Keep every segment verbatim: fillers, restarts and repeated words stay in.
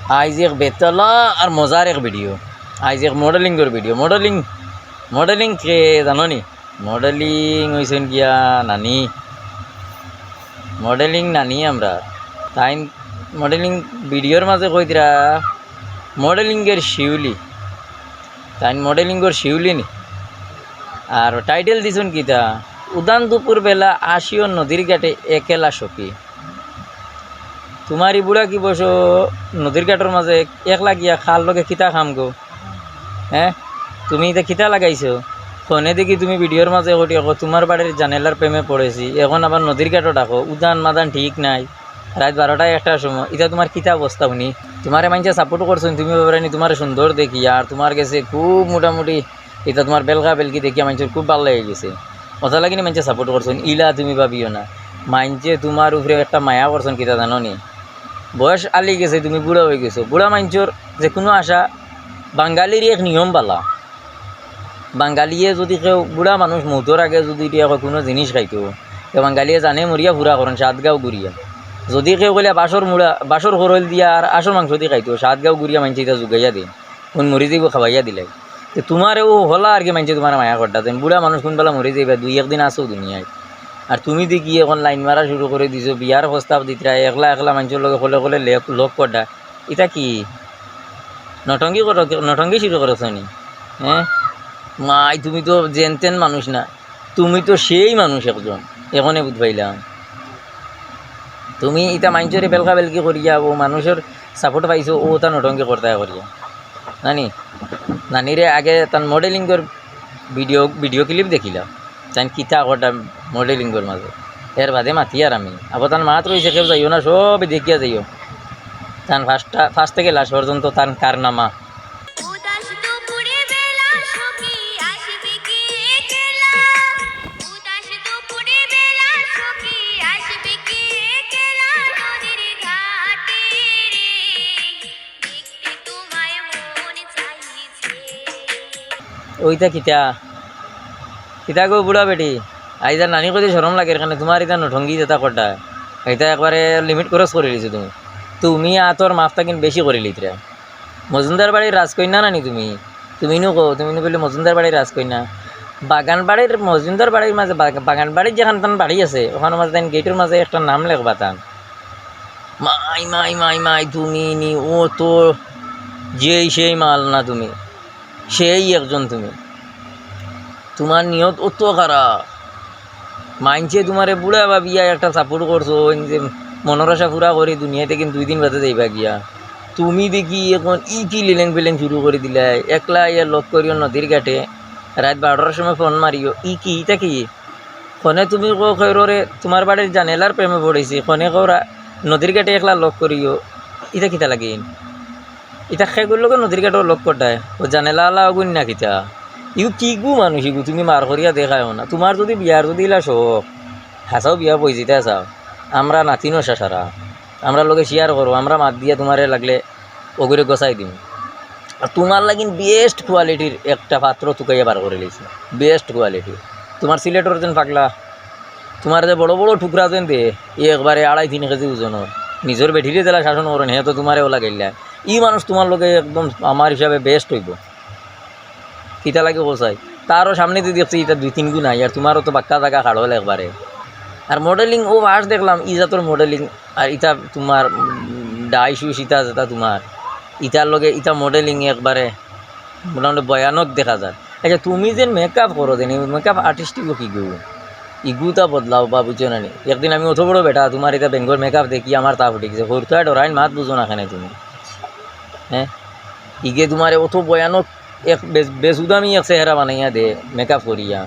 আইজ এক বেতালা আর মজার এক ভিডিও। আইজ এক মডেলিংর ভিডিও। মডেলিং, মডেলিং কে জানো নি? মডেলিং অইছইন গিয়া নানি। মডেলিং নানি আমরা। তাইন মডেলিং ভিডিওর মাঝে কইতরা মডেলিংর শিউলি। তাইন মডেলিংর শিউলি নি। আর টাইটেল দিছইন কিতা? উদান দুপুর বেলা আসিও নদীর ঘাটে একলা সখী। তুমার ই বুড়া কি বয়সো নদীর ঘাটর মাঝে একলা গিয়া কার লগে কিতা কাম গো? হ্যাঁ, তুমি ইতা কিতা লাগাইছো? ফোনে দেখি তুমি ভিডিওর মাঝে কটি কও, তুমার বাড়ির জানেলার প্রেমে পড়েছি, এখন আবার নদীর ঘাটও ডাকো, উদান মাদান ঠিক নাই, রাইত বারোটা একটার সময়, ইতা তুমার কিতা অবস্থা হুনি? তুমারে মাইনষে সাপোর্ট করছইন, তুমি বাবারে নি তুমারে সুন্দর দেখি, আর তুমার গেছে খুব মোটামুটি ইতা তুমার বেলকা বেলকি দেখিয়া মাইনষর খুব ভালা লাগি গেছে। অতা লাগি নি মাইনষে সাপোর্ট করছইন, ইলা তুমি ভাবিও না। মাইনষে তুমার উপরে একটা মায়া করছইন, কিতা জানো নি? বয়স আলি গেছে, তুমি বুড়া অই গেছো। বুড়া মাইনষর যেকুনু আশা, বাঙালির এক নিয়ম বালা, বাঙালিয়ে যুদি কেউ, বুড়া মানুষ মউতর আগে যুদি ইটা কয় কুনু জিনিস খাইতো, তে বাঙালিয়ে জানে মরিয়া ফুরা করইন সাত গাঁও ঘুরিয়া। যুদি কেউ কইলে বাঁশর মুড়া, বাঁশর খরল দিয়া আর আঁশর মাংস দি খাইতো, সাত গাঁও ঘুরিয়া মাইনষে ইতা জুগাইয়া দেইন। হুন মরি যাইবো খাওয়াইয়া দিলাই। তে তুমারে অউ হলা আর কি মাইনষে তুমারে মায়া কররা, যেন বুড়া মানুষ কুনবেলা মরি যাইবা, দুই একদিন আছো দুনিয়াত। আর তুমি দেখি এখন লাইন মারা শুরু করি দিছো, বিয়ার প্রস্তাব দিতরায়, একলা একলা মাইনষর লগে কলে কলে লেক-, লগ কররা। ইতা কি? নটঙ্গি করো, নটঙ্গি শুরু করছো নি? হ্যাঁ? মাই, তুমি তো যেন তেন মানুষ না, তুমি তো সেই মানুষ একজন, এখনে বুঝ পাইলাম। তুমি ইতা মাইনষরে বেলকা বেলকি করিয়া, অউ মানষর সাপোর্ট পাইছো, অউ তা নটঙ্গি করতায় করিয়া। নানি, নানিরে আগে তান মডেলিংর ভিডিও, ভিডিও ক্লিপ দেখিলা, তাইন কিতা কররা মডেলিংর মাঝে, এর বাদে মাতিয়ার আমি। আবার তান মাত রইছে, কেউ যাইও না, সবে দেখিয়া যাইও। তান ফার্স্টটা, ফার্স্ট থেকে লাস্ট পর্যন্ত তান কারনামা। উদাস দুপুরে বেলা সখী আসবে কে একলা? উদাস দুপুরে বেলা সখী আসবে কে একলা? নদীর ঘাটে রে, দেখতে তোমায় মন চাইছে। ওইটা কিতা? কিতা গো বুড়া বেটি? আইজ আর নানি কইতে শরম লাগের কেনে? তুমার ইতা নটঙ্গি যেতা কররা, ইতা একবারে লিমিট ক্রস করি দিছো তুমি। তুমি আতর মাফ থাকি বেশি করি লিতরা। মজুমদার বাড়ির রাজকন্যা নানি তুমি? তুমি নু কও, তুমি নু কইলে মজুমদার বাড়ির রাজকন্যা। বাগান বাড়ির, মজুমদার বাড়ির মাঝে বাগ-, বাগান বাড়ির যেখান তান বাড়ি আছে, ওখানর মাঝে তান গেটর মাঝে একটা নাম লেখবা তান। মাই, মাই, মাই, মাই, তুমি নি, ও তো যেই সেই মাল না তুমি, সেই একজন তুমি। তুমার নিয়ত অত খারাপ। মাইনষে তুমারে বুড়া ভাবিয়া একটা সাপোর্ট করছইন যে মনর আশা পুরা করি দুনিয়া থাকি দুই দিন বাদে যাইবা গিয়া। তুমি দেখি এখন ই কি লিলেং পিলেং শুরু করি দিলায়, একলা আইয়া লগ করিও নদীর ঘাটে, রাইত বারোটার সময় ফোন মারিও, ই কি, ইতা কি? ফোনে তুমি কও, কও রে, তুমার বাড়ির জানেলার প্রেমে পড়েছি, ফোনে কও রা-, নদীর ঘাটে একলা লগ করিও, ইতা কিতা লাগিন? ইতা খেগুর লগে নদীর ঘাটও লগ কররায়, ও জানেলা আলা অগুন না কিতা? ইগু কিগু মানুষ ইগু, তুমি মার করিয়া দেখায়ও না। তুমার যুদি বিয়ার যুদি ইলা শখ, হাছাউ বিয়া বই যেতা চাও, আমরা নাতিন অইছি সারা, আমরার লগে শেয়ার করো, আমরা মাত দিয়া তুমারে লাগলে অগুরে গছাই দিমু। আর তুমার লাগিন বেস্ট কোয়ালিটির একটা পাত্র তুকাইয়া বার করি লইছি, বেস্ট কোয়ালিটির। তুমার সিলেটর যেন পাগলা, তুমার যে বড় বড় টুকরা যেন দে, ই একবারে আড়াই তিন কেজি ওজনর, নিজর বেটিরে যেলা শাসন করইন, হে তো তুমারে অলা গাইল্লা। ই মানুষ তুমার লগে একদম আমার হিসাবে বেস্ট অইবো। কিতা লাগে কও চাই? তারও সামনেদি দেখছি ইতা দুই তিন গুণ আই, আর তুমারও তো বাক্কা জাগা খাড়ল একবারে। আর মডেলিং, ও ফার্স্ট দেখলাম ই জাতর মডেলিং, আর ইতা তুমার, উম, ডাই শুস ইতা যেতা তুমার, ইতার লগে ইতা মডেলিং একবারে মোটামুটি ভয়ানক দেখা যার। আচ্ছা, তুমি যেন মেকআপ করো যেন, মেকআপ আর্টিস্ট ইগু কিগু? ইগুতা বদলাও বা, বুঝছো না নি? একদিন আমি অত বড় বেটা, তুমার ইতা বেঙ্গর মেকআপ দেখি আমার তাপ উঠি গেছে। হুরুতায় ডরাইন মাত বুঝো না কেনে তুমি? হ্যাঁ? ইগে তুমারে অত ভয়ানক এক বেস-, বেসুদামি এক চেহারা বানাইয়া দে, মেকআপ করিয়া।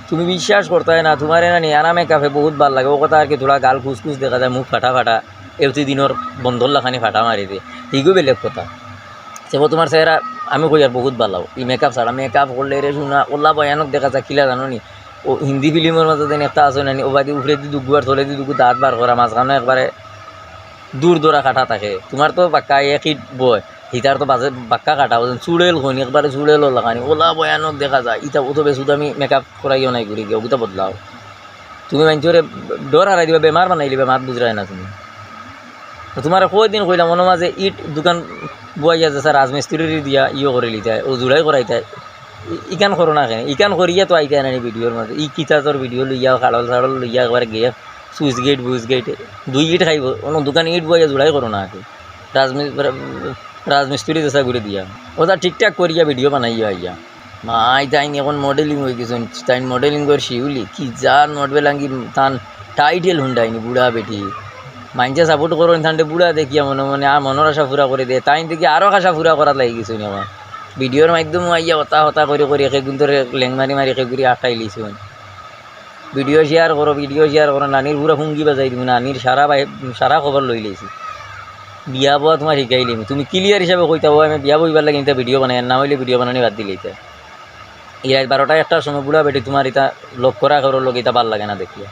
তুমি বিশ্বাস করতায় না, তুমারে না নি আনা মেকআপে বহুত ভালা লাগে। ও কথা আর কি, থুড়া গাল কুচকুচ দেখা যায়, মুখ ফাটা ফাটা, এলসি দিনর বন্দর লাখানি ফাটা মারি দে, হিগু বেলেগ কথা। সে তুমার চেহারা আমি কই আর বহুত ভালা, ই মেকআপ ছাড়া, মেকআপ করলে রে শুনা, অলা ভয়ানক দেখা যায়, কিলা জানো নি? ও হিন্দি ফিল্মর মাঝে যেন একটা আছে না নি, ও বাদে উপরেদি দুগু আর তলেদি দুগু দাঁত বার করা, মাঝখানো একবারে দূর দূরা কাটা থাকে। তুমার তো বাক্কা একই বয়, হিতার তো বাজে বাক্কা কাটা, ওজন চুড়েল কইন, একবারে চুড়েল লাখানি, অলা ভয়ানক দেখা যায়। ইতা অত বেসুদামি মেকআপ করাইও নাই ঘুরি গিয়া, অগুতা বদলাও। তুমি মাইনষরে ডর হারাই দিবা, বেমার বানাই লিবা, মাত বুঝরায় না তুমি। তুমারে কয়দিন কইলাম, অনো মাঝে ইট দুকান বওয়াইয়া যেছা রাজমিস্ত্রিরে দিয়া ইয়ো করিলিতায়, অউ জুড়াই করাইতায়। ই-, ইখান করো না কেনে? ইখান করিয়া তো আইতায় না নি ভিডিওর মাঝে। ই কিতা তোর ভিডিও লইয়া, কাড়ল-চাড়ল লইয়া একবারে গিয়া সুইচ গেট, বুইচ গেট, দুই ইট খাইবো, অনো দুকান ইট বওয়াইয়া জুড়াই করো না আগে। রাজমি-, রা-, রাজমিস্ত্রি যেছা ঘুরে দিয়া। অতা ঠিকঠাক করিয়া ভিডিও বানাইয়া আইয়া। মাই তাইন অখন modelling অইগেছইন, তাইন modelling কর শিউলি, কি জাত মডেল আঙ্গি তান title হুনডাইনি বুড়া বেটি। মাইনষে support করইন তানরে বুড়া দেখিয়া মনে মনে আর মনর আশা পুরা করি দে, তাইন দেখি আরো আশা পুরা করাত লাগিগেছইন অখন। ভিডিওর মাধ্যমে আইয়া হতা হতা করি করি একেগুন্তরে লেং মারি মারি একেগুরি আটকাইলিছইন। ভিডিও share করো, ভিডিও share করো, নানির পুরা ফুঙ্গি বাজাই দিমু, নানির সারা বাই-, সারা খবর লইলাইছি। বিয়া বওয়া তুমার হিকাইলিমু, তুমি clear হিসাবে কইতায়, "অয় আমি বিয়া বইবার লাগি ইতা ভিডিও বানাইয়ার, না অইলে ভিডিও বানানি বাদ দিলাইতায়।" ই রাইত বারোটা একটার সময় বুড়া বেটি তুমার ইতা লক্ষ্য রাখো, অর লগে ইতা ভালা লাগে না দেখিয়া।